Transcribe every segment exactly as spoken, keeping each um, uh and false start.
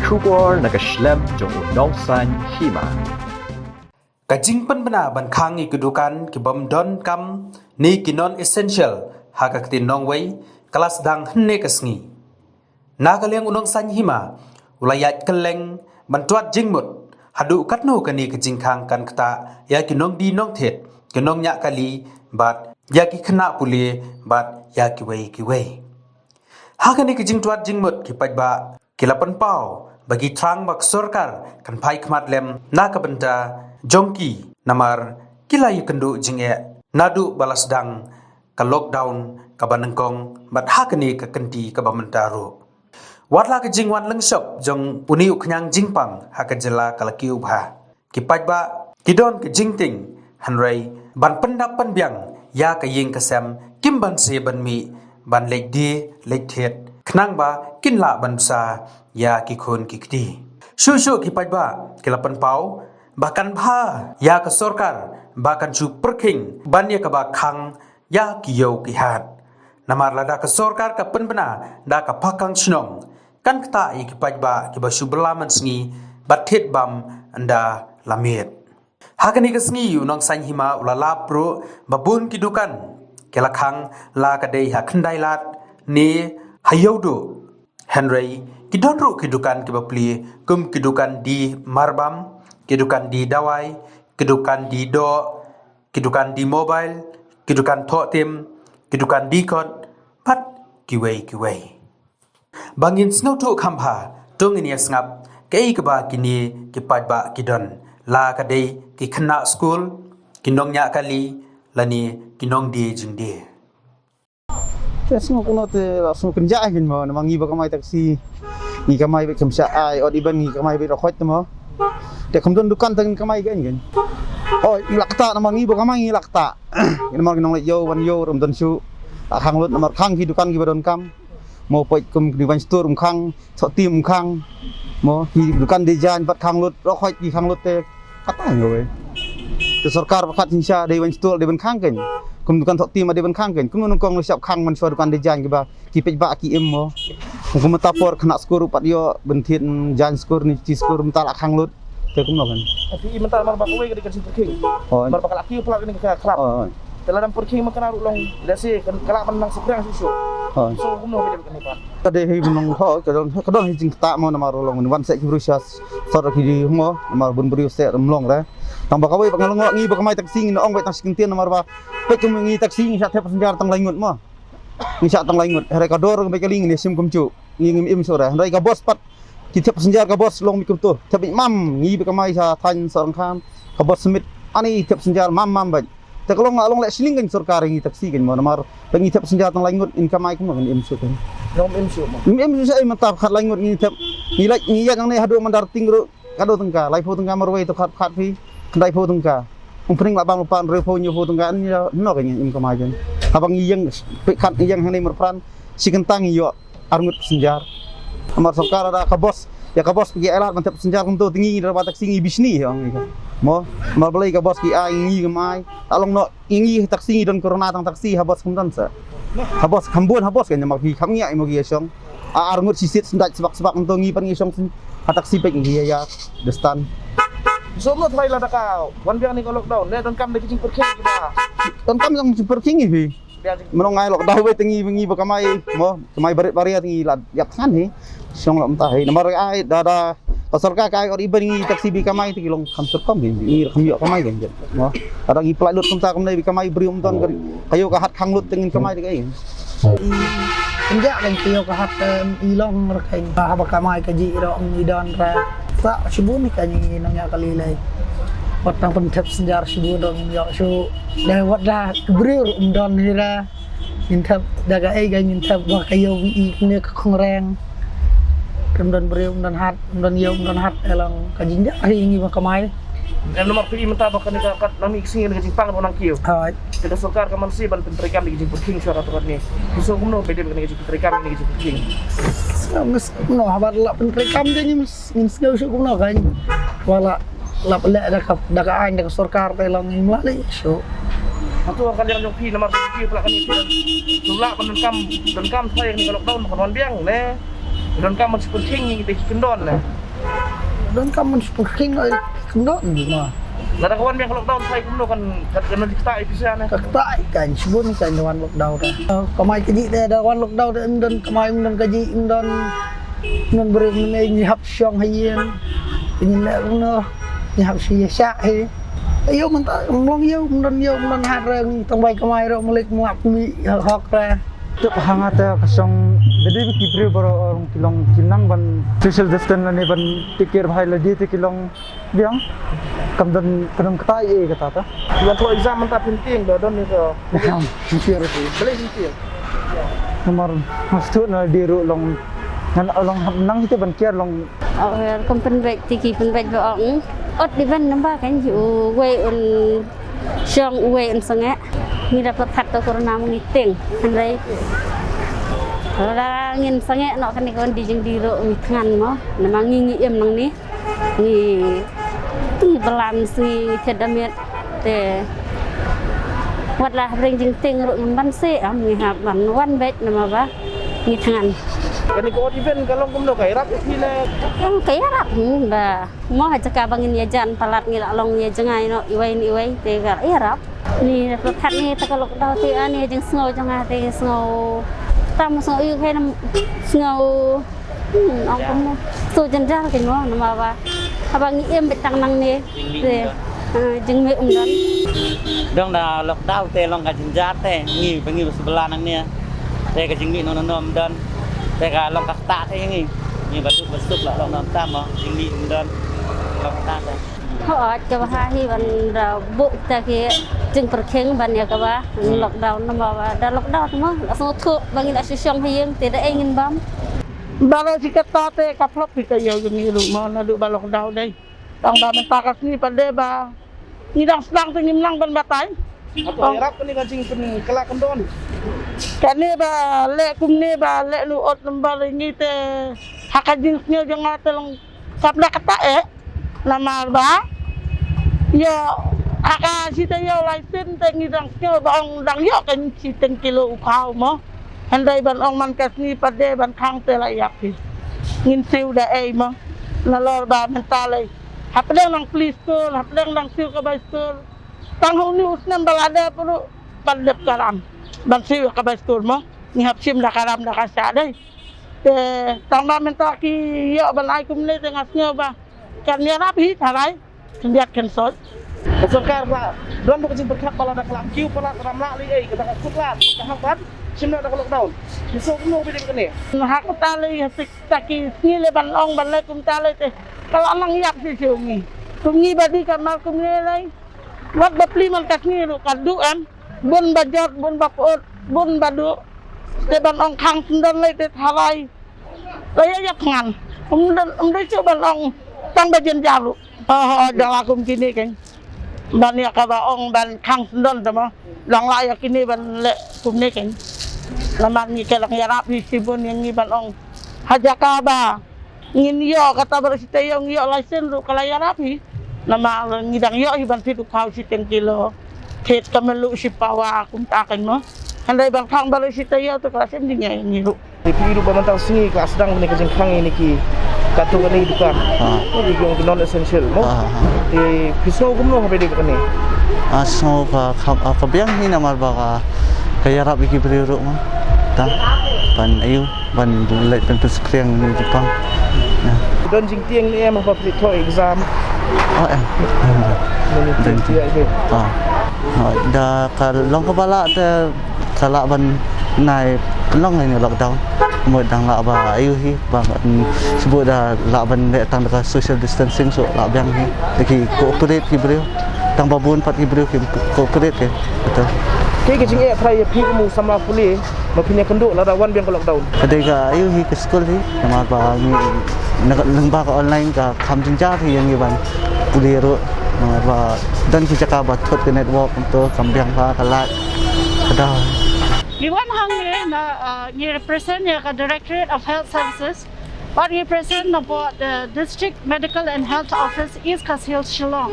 Khubor na ka shlem jong u Nongsaiñ Hima. Ka jingpynbna ban khang ïa ki dukan ki bym don kam ne ki non essential ha ka ktien nongwei ka la sdang hynne ka sngi. Na ka liang u Nongsaiñ Hima u la ïaid kylleng ban tuat jingmut haduh katno kane ka jingkhang kan ktah ïa ki nongdie nongthied, ki nongñiah kali bad ïa ki khynnah pule bad ïa kiwei kiwei. Ha kane ka jingtuat jingmut ki paidbah ki la pynpaw ba ki thrang ba ka sorkar kan phai khmat lem na ka bynta jong ki namar ki la ïakynduh jingeh naduh ba la sdang ka lockdown kaba nyngkong bad ha kane ka kynti kaba mynta ruh. Wat la ka jingwan lyngshop jong une u khñiang jingpang ha ka jylla ka la kiew bha, ki paidbah ki don ka jingtieng hynrei ban pyndap pynbiang ïa ka ïing ka sem kim banse ban mih ban leit die leit thied khnang ba kin lah ban bsa ïa ki khun ki kti. Shuh shuh ki paidbah ki la pynpaw ba kan bha ïa ka sorkar ba kan shu pyrkhing ban ïa kaba khang ïa ki ïew ki hat. Namar lada ka sorkar ka pynbna da ka phakang shnong kan ktah ïa ki paidbah kiba shu bylla mynsngi bad thied bam ynda la miet. Ha kane ka sngi u Nongsaiñ Hima u la lap ruh ba bun ki dukan ki la khang la ka dei ha Khyndailad ne ha Ïewduh. Hynrei ki don ruh ki dukan kiba plie kum ki dukan die marbam, ki dukan die dawai, ki dukan die doh, ki dukan die mobile, ki dukan thoh tim, ki dukan die kot bad kiwei kiwei. Ba ngin sngewthuh kham bha to ngin ïa sngap kaei kaba kine ki paidbah ki don, la ka dei ki khynnah skul, ki nongñiah kali lane ki nongdie jingdie. Te sngew kumno te la sngew kynjah hi mo, namar ngi ba kamai taxi ngi kamai bad kam shah ai ot iban ngi kamai bad rokhot te mo. Te kam don dukan te ngi kamai kein kein. Oh, ngi la ktah namar ngi ba kamai ngi la ktah. Namar ngi nongleit ïew wan ïew rum don shuh. La khang lut namar khang ki dukan kiba don kam. Mo poi kum ki wan store um khang, soti um khang. Mo ki dukan die jaiñ bad khang lut, rokhot ki khang lut te. Kata ngi wei. Te sorkar ba khat jingsha dei wan store dei ban khang kein. Kum dukan soti ma dei ban khang kein. Kum nyngkong la shah khang man shuwa dukan die jaiñ kiba ki peit ba ki im mo. Kum mynta por khynnah skul ruh pat ïoh ban thied jaiñ skul ne chi skul mynta la khang lut. Te kumno kein. Tapi mynta mar ba kawei ka dei ka jingpyrkhing. Oh. Mar ba ka la kiew pla kane ka khlap. Oh, oh. Te lada pyrkhing ma kane ruh long lehse kan ka lah ban nang saphriang shuh shuh. Oh. So kumno ba dei kane pat. Ka dei hi ban long ho ka don ka don hi jingktah mo namar ruh long wan seh ki briew sha sor ki di mo namar bun briew seh rum long re. Tang ba kawei ba nga long ngi ba kamai taxi ngi ong ba tang shi kyntien namar ba peit kum ngi taxi ngi shah thep passenger tang lai ngut mo. Ngi shah tang lai ngut. Hynrei ka dor ba ka lieng ngi shim kumjuh. Ngi ngim im shuh re. Hynrei ka bos pat ki thep passenger ka bos long mi kumto. Thep mi mam ngi ba kamai sha thaiñ Sohryngkham. Ka bos Smit ani thep passenger mam mam bad. Te ka long long leh shilling kein sorkar ngi taxi kein mo namar ba ngi thep passenger tang lai ngut in kamai kumno kein im shuh kein. Ngim im shuh mo. Ngim im shuh sha ei mynta khat lai ngut ngi thep. Ngi leit ngi ïaid nangne haduh Mandar Ting ruh. Ka dei tyngka, laiphew tyngka marwei to khat khat phi, khyndai phew tyngka. Um pring la bang pan hynriewphew hynñiewphew tyngka, ïa, no ka ngi im kamai jin. Haba ngi ïeng peit khat ngi ïeng hangne marpran, shi kynta ngi ïoh arngut passenger. Namar sorkar ada ka bos, ïa ka bos ki ai lad ban thep passenger kumto, te ngi da ba taxi ngi bishni ïa ngi. Mo, namar balei ka bos ki ai ngi kamai, ta long no ngi taxi ngi don corona tang taxi ha bos kum don sa. Ha bos kham bun ha bos ka namar ki kham ngi ai mo ki ïa shong. A arngut shisit sendait sebak sebak nto ngi pan ngi shong sin. Ha taxi pek ngi ïa ïa destan. So mo trai la daka wan biang ni ka lockdown ne don kam da ki jingpyrkhing ki ba. Don kam jong jingpyrkhing ngi phi. Biang jing. Menong ngai lockdown wei te ngi ngi ba kamai mo kamai barit baria te ngi la ïap than hi. Shong la mynta hi namar ai da da ka sorkar ka ai or iban ngi taxi bi kamai te ki long kham surkom bi ngi kham ïoh kamai kan jet mo. Ada ngi pynlait lut kumta kumne bi kamai briew ym don ka ïoh ka hat khang lut te ngin kamai te ka ai. I pynjah kan ki ïoh ka hat em i long ra kan ba haba kamai ka ji ro ym i don ra. Sa shibun ni kan i nang ïa ka lilai. Wat tang pynthep senjar shibun ro ym ïoh shu. Dei wat da ki briew ym don hi ra. Ngin thep da ka ei ka ngin thep ba ka ïoh i ne ka khong reng. Ym don briew ym don hat ym don ïoh ym don hat e long ka jingjah hi ngi ba kamai. Em namar phi mynta ba kane ka kat nang mih ka sngi ka jingpang ba nang kiew. Hai. Te ka sorkar ka man si ban pyntreikam da ka jingpyrkhing shuwa ka tukat ni. Ki shu kumno phi dei ba kane ka jingpyntreikam kane ka jingpyrkhing. Ngam ngam no habar la pyntreikam de ngim ngim sngew shu kumno kan. Wala la leh da ka da ka aiñ da ka sorkar te long ngim la leh shu. Atu ka liang jong phi namar phi pla kane phi. Tu la ban kam ban kam thai kane ka lockdown ban wan biang ne. Don kam ban shu pynkhing ïa kita ki kyndon ne. Don kam ban shu pynkhing ïa ki kyndon ne ma. Lada ka wan biang ka lockdown, sa kumno kan, kan, kan ktah ïa pisa ne? Ka ktah kan, shibun kan da wan lockdown da. Kamai kajih te da wan lockdown te, ym don kamai, ym don kajih, ym don, ym don briew, ym don, ngi hap shong ha ïing. Ngi leh kumno, ngi hap shu ïa shah hi. Ïoh mynta, ym long ïoh, ym don ïoh, ym don hat re, ngi tang bai kamai ruh, malik muak mi hok re. Tip hanga te ka shong, da dei ki briew baroh ong ki long ki nang ban social distance lane ban take care bha ïa lade te ki long biang. Kam don, kam don kata ei kata ta. Ki wan thoh exam mynta pyntieng da don ni ka. Exam pyntieng ruh. Balei pyntieng? Namar mas tu na dei ruh long ngan long nang kita ban care long. Awer kum pynbeit te ki pynbeit ba ong. Ot di ban namba kan ju wei un Shong uwei un sangeh. Ngi da pyrkhat to corona ma ngi tieng. Hynrei la ngin sangeh noh kane ka wan die jingdie ruh ngi thngan mo. Namar ngi ngi im nangne. Ngi teng balan sngi ngi thied da miet. Te wat la hapdeng jingtieng ruh ngim ban seh, am ngi hap ban wan beit namar ba ngi thngan. Kane ka odd even ka long kumno, ka ïarap ïa phi ne? Em, ka ïarap, hmm, ba Mo ha jaka ba ngin ïajan palat ngi la long ïa jngai noh iwei na iwei te ka ïarap. Ni pyrkhat ni ta ka lockdown te ani jingsngew jong nga te sngew tam sngew ïa ka nam sngew. Hmm, ong kumno. So jynjar ka mo namar ba haba ngi im beit tang nangne te, eh, jingmih um don. Dang da lockdown te long ka jynjar te ngi ba ngi ba sbela nangne. Te ka jingmih no no no um don. Te ka long ka ktah te ngi. Ngi ba duk ba suk la long don tam mo. Jingmih um don. Long ka ktah te. Hooid, kaba ha hi ban da buh kita ki jingpyrkhing ban ïa kaba lockdown namar ba da lockdown mo. La sngewthuh ba ngi la shu shong ha ïing te da ei ngin bam. Ba la shi katta te ka phlop hi ka ïew jong ngi ruh mo naduh ba lockdown dei. Tang ba mynta ka sngi pat de ba ngi dang sdang te ngim nang ban batai. Hato ïarap kane ka jingpynkylla kyndon? Kane ba leh kumne ba leh nu ot namar ngi te ha ka jingsngew jong nga te long kap da kata eh. Namar ba ïa ha ka shi taïew lai sien te ngi dang sngew ba ong dang ïoh ka shiteng kilo u khaw mo. Hynrei ban ong man ka sngi pat de ban khang te la ïap hi. Ngin siew da ei mo. Nalor ba mynta lei. Hapdeng nang pli skul, hapdeng nang siew ka bai skul. Tang ha une u snem ba la dep ruh ban dep ka ram ban siew ka bai skul mo. Ngi hap shim da ka ram da ka shah dei. Te tang ba mynta ki ïoh ban ai kumne te nga sngew ba kan ïarap hi tharai. Khyndiat khynsoit. Ka sorkar ka la don ka jingpyrkhat ba lada ka la kiew palat ram lah lei ei kata ka kut lad ka hap ban shim noh da ka lockdown. Ki sngewthuh kumno ba dei kane? Ha kata lei ha ki sngi lei ban ong ban lei kumta lei te ka la nang ïap shisha ngi. Kum ngi ba dei ka mar kumne lei. Wat ba pli man ka sngi ruh ka duh em. Bun ba jot, bun ba put, bun ba duh. Te ban ong khang syndon lei te tharai. Ka ïa ïa thngan. Um dei, um dei shuh ban ong tang ba jynjar ruh. Ha ha, dang la kum kine keiñ. Ban ïa kaba ong ban khang syndon te mo. Dang la ïa kine ban leh kumne keiñ. Namar ngi ka dang ïarap hi shibun ïa ngi ban ong. Ha jaka ba ngin ïoh kata baroh shi taïew ngi ïoh license ruh ka la ïarap hi. Namar ngi dang ïoh hi ban thied u khaw shiteng kilo. Thied ka mluh shi pawa kumta keiñ mo. Hynrei ban khang baroh shi taïew te ka la shem jingeh ïa ngi ruh. Te phi ruh ba mynta ka sngi ka la sdang kane ka jingkhang ïa kine ki katto katne ki dukan. Ha. Ki ong ki non essential mo. Ha, ha, ha. Te phi sngew kumno haba ïadei bad kane? Ah, sngew ka, ka, ka biang hi namar ba ka, ka ïarap ïa ki briew ruh mo. Ta ban aïu ban leit pynspring ïa ki pang. Don jingtieng ne em haba phi thoh exam? Oh em. Don jingtieng. Ah. Da ka long kaba lah te ka lah ban nai pynlong ïa lockdown. Mo dang lah ba aïu hi ba shu da lah ban leh tang da ka social distancing so lah biang hi. Te ki cooperate ki briew. Tang ba bun pat ki briew ki cooperate ki. Betul. Kaei ka jingeh trai ïa phi kum u samla pule ba phin ïakynduh lada wan biang ka lockdown? Ka dei ka aïu hi ka skul hi namar ba ngi na ka lyngba ka online ka kham jynjar hi ïa ngi ban pule ruh namar ba don ki jaka ba thut ka network kumto kam biang ba ka light. Ka dei. Ngi wan hangne na, uh, ngi represent ïa ka Directorate of Health Services. Bad ngi present na bad the District Medical and Health Office East Khasi Hills Shillong.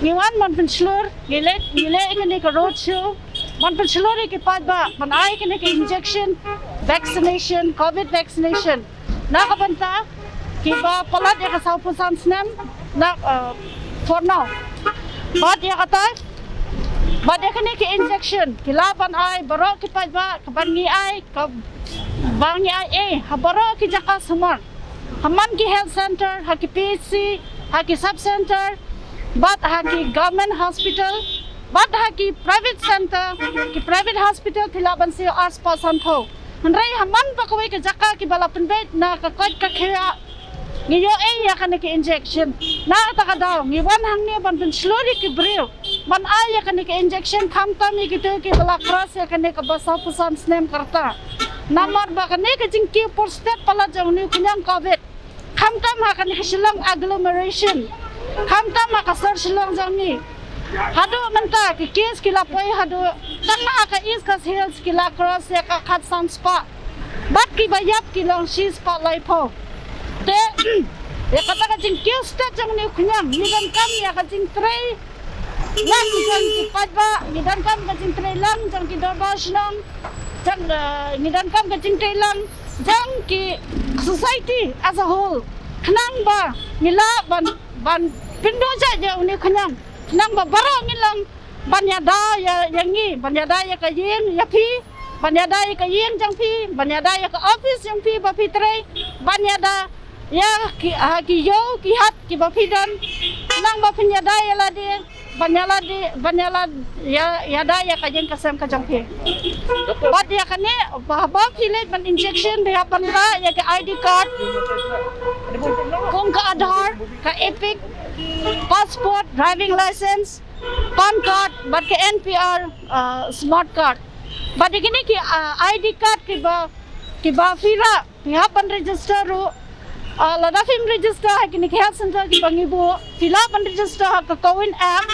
Ngi wan ban pynshlur, ngi leh, ngi leh ïa kane ka road show. Ban pynshlur ïa ki paidbah ban ai kane ka injection, vaccination, covid vaccination. Na ka bynta kiba palat ïa ka sawphew san snem na, eh, for now. Bad ïa kata, bad ïa kane ki injection ki lah ban ai baroh ki paidbah, ka ban ngi ai, ka ban ngi ai, eh, ha baroh ki jaka sumar. Ha man ki health center, ha ki P H C, ha ki sub center, bad ha ki government hospital, bad ha ki private center, ki private hospital phi lah ban siew ar spah sanphew. Hynrei ha man ba kawei ka jaka kiba la pynbeit na ka koit ka khiah, ngi ïoh ei ïa kane ka injection. Na kata ka daw ngi wan hangne ban pynshlur ïa ki briew ban ai ïa kane ka injection, khamtam ïa kito kiba la cross ïa kane kaba sawphew san snem ka rta. Namar ba kane ka jingkiew por stet palat jong une u khñiang covid, khamtam ha kane ka Shillong agglomeration, khamtam ha ka sor Shillong jong ngi, haduh mynta ki case ki la poi haduh tang ha ka East Khasi Hills ki la cross ïa ka khatsan spah, bad kiba ïap ki long shi spah laiphew. Te ïa kata ka jingkiew stet jong une u khñiang, ngi donkam ïa ka jingtrei lang jong ki paidbah, ngi donkam ka jingtrei lang jong ki dorbar shnong, jong, eh, ngi donkam ka jingtrei lang jong ki society as a whole, khnang ba ngi lah ban, ban pynduh jait ïa une u khñiang, khnang ba baroh ngin long ban ïada ïa, ïa ngi, ban ïada ïa ka ïing ïa phi, ban ïada ïa ka ïing jong phi, ban ïada ïa ka office jong phi ba phi trei, ban ïada ïa ki, ha ki ïew ki hat kiba phi don, khnang ba phin ïada ïa lade, ban ïada, ban ïada ïa, ïada ïa ka ïing ka sem ka jong phi. Bad ïa kane, ba, ba phi leit ban injection, phi hap ban rah ïa ka I D card, kum ka Aadhaar, ka EPIC, passport, driving license, PAN card, bad ka N P R, uh, smart card. Bad ïa kine ki, uh, I D card kiba, kiba phi rah, phi hap ban register ruh. Uh, lada phim register ha kine ki health center kiba ngi buh, phi lah ban register ha ka CoWIN app,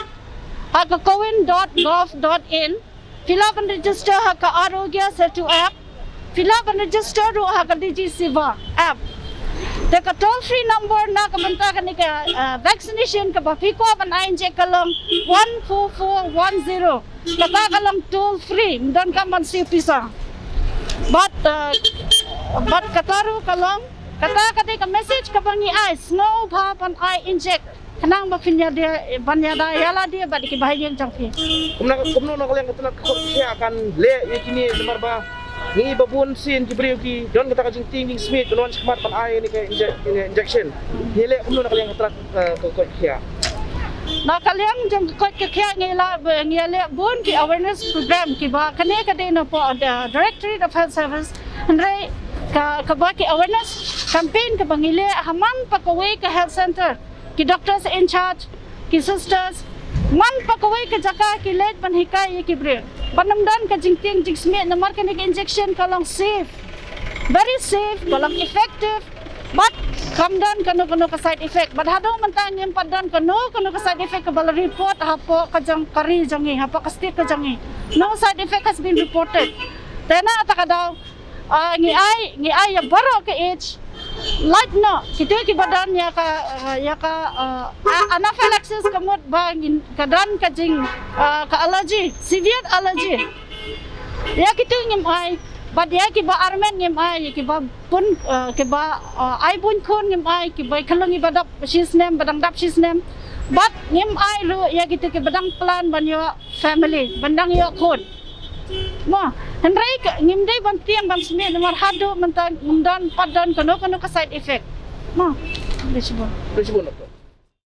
ha ka cowin dot gov dot in. Phi lah ban register ha ka Aarogya Setu app. Phi lah ban register ruh ha ka Digi Seva app. Te ka toll free number na ka bynta kane ka, uh, vaccination kaba phi kwah ban ai inject ka long one four four one zero. Kata ka long toll free, ym donkam ban siew pisa. Bad, uh, bad kata ruh ka long, kata ka dei ka message kaba ngi ai, sngewbha ban ai inject, khnang ba phin ïada, ban ïada ïa lade bad ki bahaïing jong phi. Kumno, kumno na ka liang ka tnat ka koit ka khiah kan leh ïa kine, namar ba ngi ba bun sien ki briew ki don kata ka jingtieng jingsmit, ban wan shakhmat ban ai ïa kane ka inje-, ïa kane ka injection. Ngi leh kumno na ka liang ka tnat, eh, ka koit ka khiah? Na ka liang jong ka koit ka khiah ngi la, ngi leh bun ki awareness program kiba kane ka dei na pdeng, eh, Directorate of Health Service. Hynrei ka, kaba ki awareness campaign kaba ngi leh ha man pa kawei ka health center, ki doctors in charge, ki sisters, man pa kawei ka jaka ki leit ban hikai ïa ki briew ban ym don ka jingtieng jingsmit, namar kane ka injection ka long safe, very safe, ka long effective, bad kam don kano kano ka side effect. Bad haduh mynta ngim pat don kano kano ka side effect kaba la report hapoh ka jong ka ri jong ngi, hapoh ka state ka jong ngi. No side effect has been reported. Te na kata ka daw, ah, ngi ai, ngi ai ïa baroh ka age. Lait noh, kito kiba don ïa ka, ah, ïa ka, ah, a-, anaphylaxis, ka mut ba ngin, ka don ka jing, ah, ka allergy, severe allergy. Ïa kito ngim ai, bad ïa kiba armet ngim ai, ïa kiba pun, ah, kiba, ah, ai buiñ khun ngim ai, kiba khlem, kiba dap shi snem, ba dang dap shi snem. Bad ngim ai ruh ïa kito kiba dang plan ban ïoh family, ban dang ïoh khun. Mo, hynrei ka, ngim dei ban tieng ban smit namar haduh mynta ngim don pat don kano kano ka side effect. Mo, dei shibun. Dei shibun, Doctor.